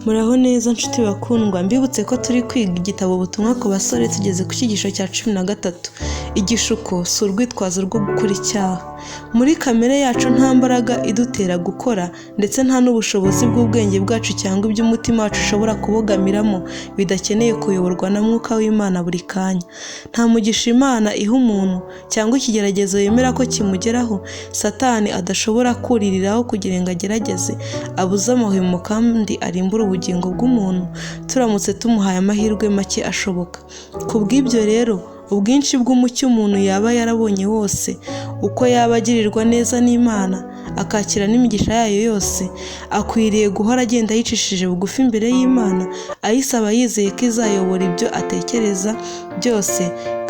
Muraho neza nshuti bakundwa, mbibutse ko turi kwiga igitabo ubutumwa ku basore tugeze ku cyigisho cya 13. Igishuko si urwitwazo rwo gukora icyaha. Muri kamere yacu nta mbaraga idutera gukora ndetse nta n'ubushobozi bw'ubwenge bwacu cyangwa iby'umutima wacu ushobora kubogamiramo bidakeneye kuyoborwa na Mwuka w'Imana buri kanya. Nta mugisha Imana iha umuntu cyangwa ikigeragezo yemera ko kimugeraho, Satani adashobora kuririraho kugira ngo agerageze, abuze amahwemo kandi arimbure ubugingo bw'umuntu turamutse tumuhaye amahirwe make ashoboka. Ku bw'ibyo rero, ubwinshi bw'umucyo umuntu yaba yarabonye wose, uko yaba agirirwa neza n'Imana, akakira n'imigisha yayo yose, akwiriye guhora agenda yicishije bugufi imbere y'Imana, ayisaba yizeye ko izayobora ibyo atekereza byose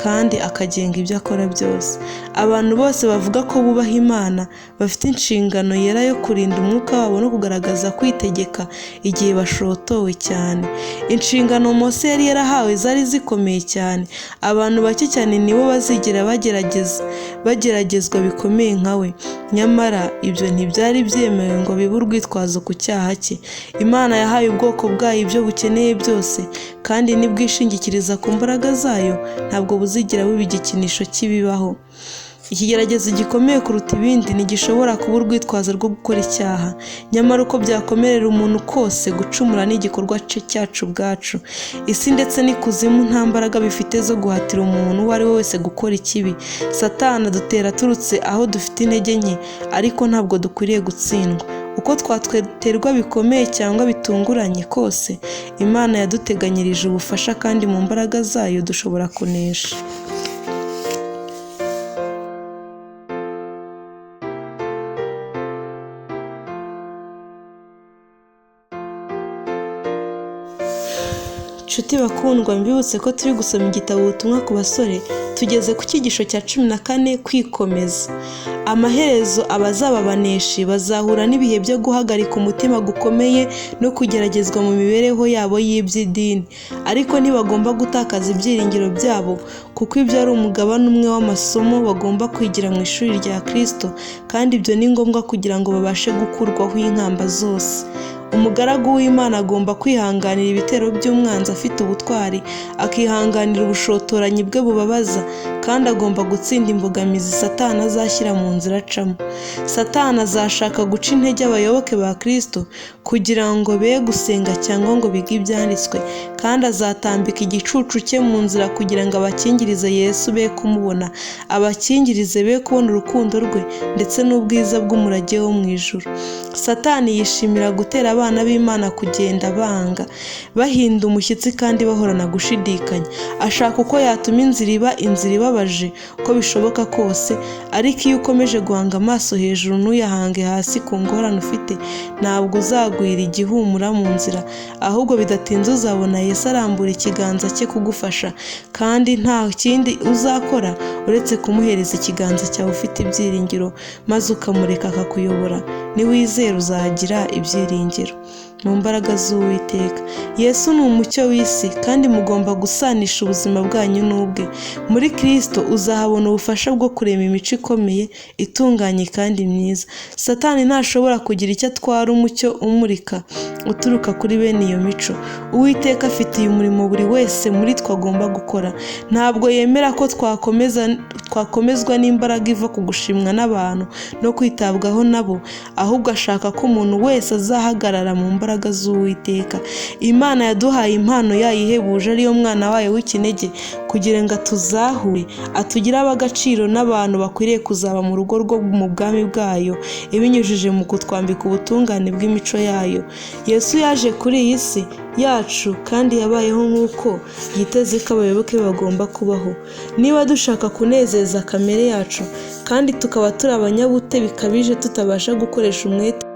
kandi akagenga ibyo akora byose. Abantu bose bavuga ko bubaha Imana, bafite inshingano yera yo kurinda umwuka wabo no kugaragaza kwitegeka igihe bashotowe cyane. Inshingano Mose yari yarahawe zari zikomeye cyane, abantu bake cyane nibo bazigera bageragezwa bikomeye nka we. Nyamara ibyo ntibyari byemewe ngo bibe urwitwazo ku cyaha cye. Imana yahaye ubwoko bwayo ibyo bukeneye byose, kandi nibwishingikiriza ku mbaraga zayo, ntabwo buzigera buba igikinisho cy'ibibaho. Ikigeragezo gikomeye kuruta ibindi ntigishobora kuba urwitwazo rwo gukora icyaha. Nyamara uko byakomerera umuntu kose, gucumura ni igikorwa cyacu ubwacu. Isi ndetse n'ikuzimu nta mbaraga bifite zo guhatira umuntu uwo ari we wese gukora ikibi. Satani adutera aturutse aho dufite intege nke, ariko ntabwo dukwiriye gutsindwa. Uko twaterwa bikomeye cyangwa bitunguranye kose, Imana yaduteganyirije ubufasha kandi mu mbaraga zayo dushobora kunesha. Nshuti bakundwa, mbibutse ko turi gusoma igitabo ubutumwa ku basore, tugeze ku cyigisho cya 14, kwikomeza. Amaherezo abazaba abaneshi bazahura n'ibihe byo guhagarika umutima gukomeye no kugeragezwa mu mibereho yabo y'iby'idini, ariko ntibagomba gutakaza ibyiringiro byabo kuko ibyo ari umugabane umwe w'amasomo bagomba kwigira mu ishuri rya Kristo, kandi ibyo ni ngombwa kugira ngo babashe gukurwaho inkamba zose. Umugaragu w'Imana agomba kwihanganira ibitero by'umwanzi afite ubutwari, akihanganira ubushotoranyi bwe bubabaza, kandi agomba gutsinda imbogamizi Satani azashyira mu nzira acamo. Satani azashaka guca intege abayoboke ba Kristo kugira ngo be gusenga cyangwa ngo bige ibyanditswe, kandi azatambika igicucu cye mu nzira kugira ngo abakingirize Yesu be kumubona, abakingirize be kubona urukundo rwe ndetse n'ubwiza bw'umurage wo mu ijuru. Satani yishimira gutera abana b'Imana kugenda banga, bahinda umushyitsi kandi bahorana gushidikanya. Ashaka uko yatuma inzira iba inzira ibabaje uko bishoboka kose, ariko iyo ukomeje guhanga amaso hejuru ntuyahange hasi ku ngorane ufite, ntabwo uzagwira igihumura mu nzira, ahubwo bidatinze uzabona Yesu arambura ikiganza cye kugufasha, kandi nta kindi uzakora uretse kumuhereza ikiganza cyawe ufite ibyiringiro, maze ukamureka akakuyobora. Niwizera uzagira ibyiringiro mu mbaraga z'Uwiteka. Yesu ni umucyo w'isi, kandi mugomba gusanisha ubuzima bwanyu n'ubwe. Muri Kristo uzahabona ubufasha bwo kurema imico ikomeye, itunganye kandi myiza. Satani ntashobora kugira icyo atwara umucyo umurika uturuka kuri bene iyo mico. Uwiteka afitiye umurimo buri wese muri twe agomba gukora. Ntabwo yemera ko twakomezwa n'imbaraga iva ku gushimwa n'abantu no kwitabwaho nabo, ahubwo ashaka ko umuntu wese azahagarara mu mbaraga z'Uwiteka. Imana yaduhaye impano yayo ihebuje, ariyo mwana wayo w'ikinege, kugira ngo atuzahure, atugire ab'agaciro n'abantu bakwiriye kuzaba mu rugo rwo mu bwami bwayo, ibinyujije mu kutwambika ubutungane bw'imico yayo. Yesu yaje kuri iyi si yacu kandi yabayeho nk'uko yiteze ko abayoboke bagomba kubaho. Niba dushaka kunezeza kamere yacu kandi tukaba turi abanyabute bikabije tutabasha gukoresha umwete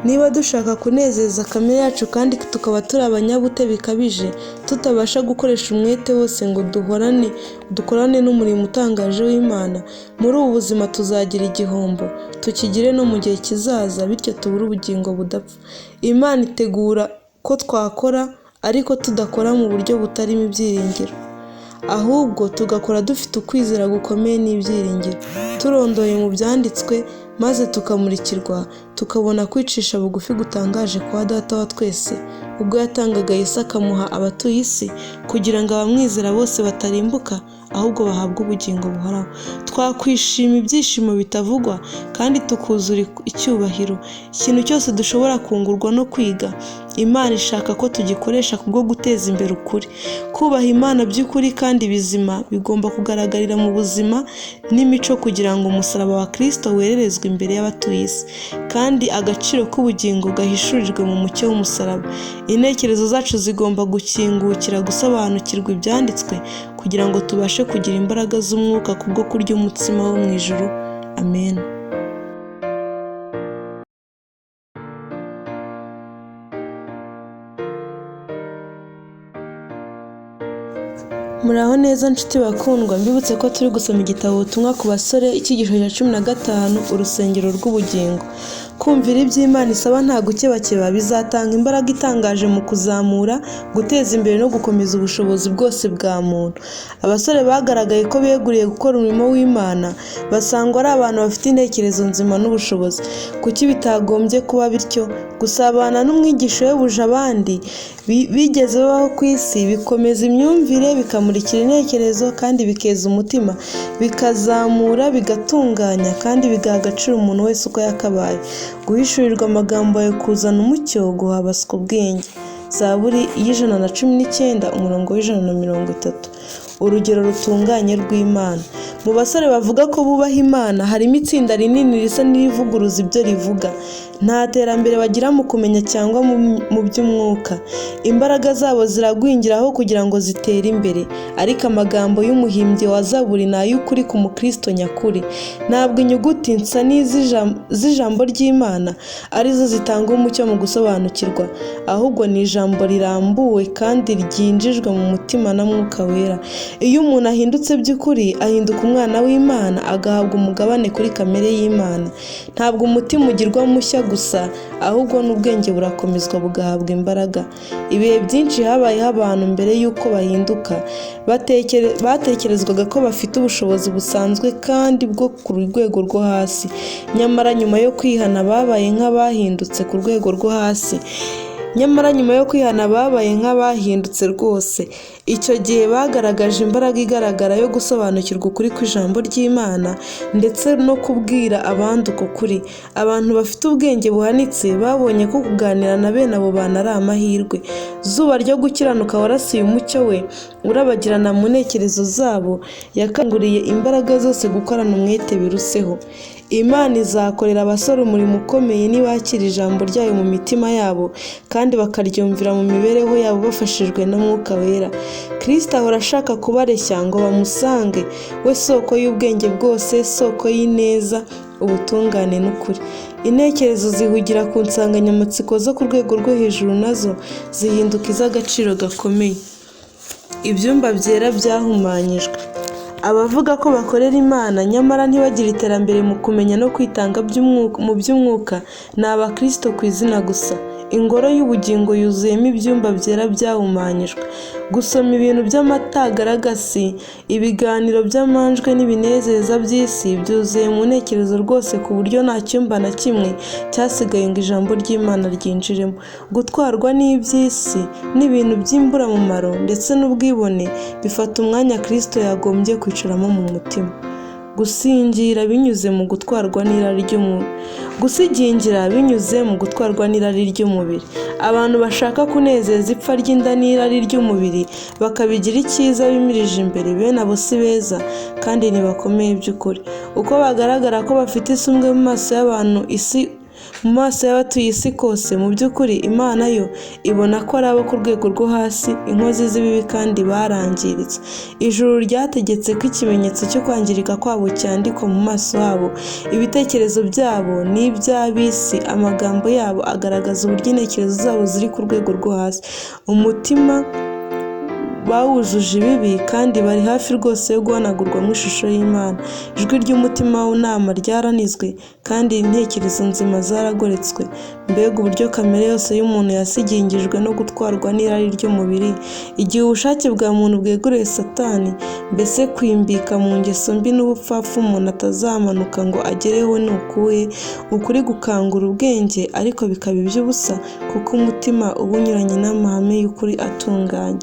Niba dushaka kunezeza kamere yacu kandi tukaba turi abanyabute bikabije, tutabasha gukoresha umwete wose ngo dukorane n'umurimo utangaje w'Imana, muri ubu buzima tuzagira igihombo, tukigire no mu gihe kizaza, bityo tubure ubugingo budapfa. Imana itegura ko twakora, ariko tudakora mu buryo butarimo ibyiringiro, ahubwo tugakora dufite ukwizera gukomeye n'ibyiringiro, turondoye mu byanditswe maze tukamurikirwa, tukabona kwicisha bugufi gutangaje kwa Data wa twese, ubwo yatangaga Yesu akamuha abatuye isi kugira ngo abamwizera bose batarimbuka, ahubwo bahabwe ubugingo buhoraho. Twakwishima ibyishimo bitavugwa kandi tukuzura icyubahiro. Ikintu cyose dushobora kungurwa no kwiga, Imana ishaka ko tugikoresha kubwo guteza imbere ukuri. Kubaha Imana by'ukuri kandi bizima bigomba kugaragarira mu buzima n'imico kugira ngo umusaraba wa Kristo wererezwe imbere y'abatuye isi, kandi agaciro k'ubugingo gahishurirwe mu mucyo w'umusaraba. Intekerezo zacu zigomba gukingukira gusobanukirwa ibyanditswe kugira ngo tubashe kugira imbaraga z'umwuka kubwo kurya umutsima wo mu ijuru. Amen. Muraho neza nshuti bakundwa, mbibutse ko turi gusoma igitabo ubutumwa ku basore, icyigisho cya 15, urusengero rw'ubugingo. Kumvira iby'Imana isaba nta gukebakeba bizatanga imbaraga itangaje mu kuzamura, guteza imbere no gukomeza ubushobozi bwose bwa muntu. Abasore bagaragaye ko beguriye gukora umurimo w'Imana, basangwa ari abantu bafite intekerezo nzima n'ubushobozi. Kuki bitagombye kuba bityo? Gusabana n'umwigisha uyobuje abandi bigeze babaho ku isi bikomeza imyumvire, bikamurikira intekerezo kandi bikeza umutima, bikazamura, bigatunganya kandi bigaha agaciro umuntu wese uko yakabaye. Guhishurirwa amagambo yawe kuzana umucyo, guha abaswa ubwenge. Zaburi 119 umurongo 130. Urugero rutunganye rw'Imana. Mu basore bavuga ko bubaha Imana harimo itsinda rinini risa n'irivuguruza ibyo rivuga. Nta terambere bagira mu kumenya cyangwa mu by'umwuka. Imbaraga zabo ziragwingiraho kugira ngo zitere imbere. Ariko amagambo y'umuhimbyi wa Zaburi ni ay'ukuri ku mukristo nyakuri. Ntabwo inyuguti nsa n'iz'ijambo ry'Imana arizo zitanga umucyo mu gusobanukirwa, ahubwo ni ijambo rirambuwe kandi ryinjijwe mu mutima na Mwuka Wera. Iyo umuntu ahindutse by'ukuri, ahinduka umwana w'Imana, agahabwa umugabane kuri kamere y'Imana. Ntabwo umutima ugirwa mushya gusa, ahubwo n'ubwenge burakomezwa bugahabwa imbaraga. Ibihe byinshi habayeho abantu mbere y'uko bahinduka, batekerezwaga ko bafite ubushobozi busanzwe kandi bwo ku rwego rwo hasi. Nyamara nyuma yo kwihana babaye nk'abahindutse ku rwego rwo hasi. Nyamara nyuma yo kwihana babaye nk'abahindutse rwose. Icyo gihe bagaragaje imbaraga igaragara yo gusobanukirwa ukuri kw'ijambo ry'Imana ndetse no kubwira abandi uko kuri. Abantu bafite ubwenge buhanitse babonye ko kuganira na bene abo bantu ari amahirwe. Zuba ryo gukiranuka warasiye umucyo we urabagirana mu ntekerezo zabo, yakanguriye imbaraga zose gukorana umwete biruseho. Imana izakorera abasore umurimo ukomeye nibakira ijambo ryayo mu mitima yabo kandi bakaryumvira mu mibereho yabo bafashijwe na Mwuka Wera. Kristo ahora ashaka kubareshya ngo bamusange, we soko y'ubwenge bwose, soko y'ineza, ubutungane n'ukuri. Intekerezo zihugira ku nsanganyamatsiko zo ku rwego rwo hejuru nazo zihinduka iz'agaciro gakomeye. Ibyumba byera byahumanyijwe. Abavuga ko bakorera Imana nyamara ntibagire iterambere mu kumenya no kwitanga mu by'umwuka ni abakristo ku izina gusa. Ingoro y'ubugingo yuzuyemo ibyumba byera byahumanyijwe. Gusoma ibintu by'amatagaragasi, ibiganiro by'amanjwe n'ibinezeza by'isi byuzuye mu ntekerezo rwose ku buryo nta cyumba na kimwe cyasigaye ngo ijambo ry'Imana ryinjiremo. Gutwarwa n'iby'isi n'ibintu by'imburamumaro ndetse n'ubwibone bifata umwanya Kristo yagombye kwicaramo mu mutima. Gusingira binyuze mu gutwarwa n'irari ry'umubiri. Gusigingira binyuze mu gutwarwa n'irari ry'umubiri. Abantu bashaka kunezeza ipfa ry'inda n'irari ry'umubiri bakabigira icyiza bimirije imbere, bene abo si beza kandi ntibakomeye by'ukuri. Uko bagaragara ko bafite isumbwe mu maso y'abantu isi mu maso y'abatuye isi kose, mu by'ukuri Imana yo ibona ko ari abo ku rwego rwo hasi, inkozi z'ibibi kandi barangiritse. Ijuru ryategetse ko ikimenyetso cyo kwangirika kwabo cyandikwa mu maso habo. Ibitekerezo byabo ni iby'ab'isi, amagambo yabo agaragaza uburyo intekerezo zabo ziri ku rwego rwo hasi. Umutima Bawujuje ibibi kandi bari hafi rwose yo guhanagurwa mu ishusho y'Imana. Ijwi ry'umutima w'inama ryaranizwe kandi intekerezo nzima zaragoretswe. Mbega uburyo kamere yose y'umuntu yasigingijwe no gutwarwa n'irari ry'umubiri! Igihe ubushake bwa muntu bweguriwe Satani, mbese kwimbika mu ngeso mbi n'ubupfapfa umuntu atazamanuka ngo agereho ni ukuhe? Ukuri gukangura ubwenge ariko bikaba iby'ubusa, kuko umutima uba unyuranye n'amahame y'ukuri atunganye.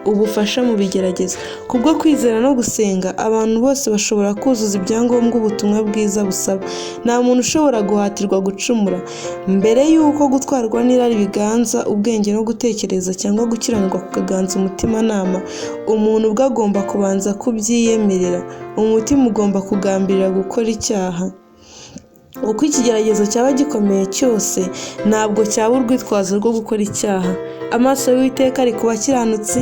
Ubufasha mu bigeragezo. Kubwo kwizera no gusenga, abantu bose bashobora kuzuza ibyangombwa ubutumwa bwiza busaba. Nta muntu ushobora guhatirwa gucumura. Mbere y'uko gutwarwa n'irari biganza ubwenge no gutekereza cyangwa gukiranirwa kukaganza umutimanama, umuntu ubwe agomba kubanza kubyiyemerera. Umutima ugomba kugambirira gukora icyaha. Uko ikigeragezo cyaba gikomeye cyose, ntabwo cyaba urwitwazo rwo gukora icyaha. Amaso y'Uwiteka ari ku bakiranutsi,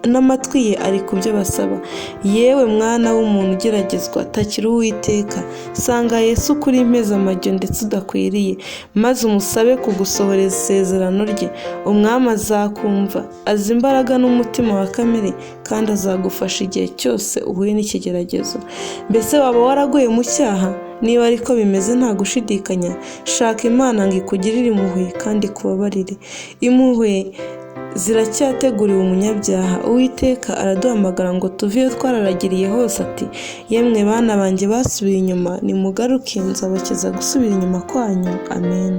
n'amatwi ye ari ku byo basaba. Yewe mwana w'umuntu ugeragezwa, takira Uwiteka. Sanga Yesu kuri impezamajyo ndetse udakwiriye, maze umusabe kugusohoreza isezerano rye. Umwami azakumva, azi imbaraga n'umutima wa kamere, kandi azagufasha igihe cyose uhuye n'ikigeragezo. Mbese waba waraguye mu cyaha? Niba ariko bimeze nta gushidikanya, shaka Imana ngo ikugirire impuhwe kandi ikubabarire. Impuhwe ziracyateguriwe umunyabyaha. Uwiteka araduhamagara ngo tuve iyo twararagiriye hose ati: yemwe bana banjye basubiye inyuma, nimugaruke nzabakiza gusubira inyuma kwanyu. Amen.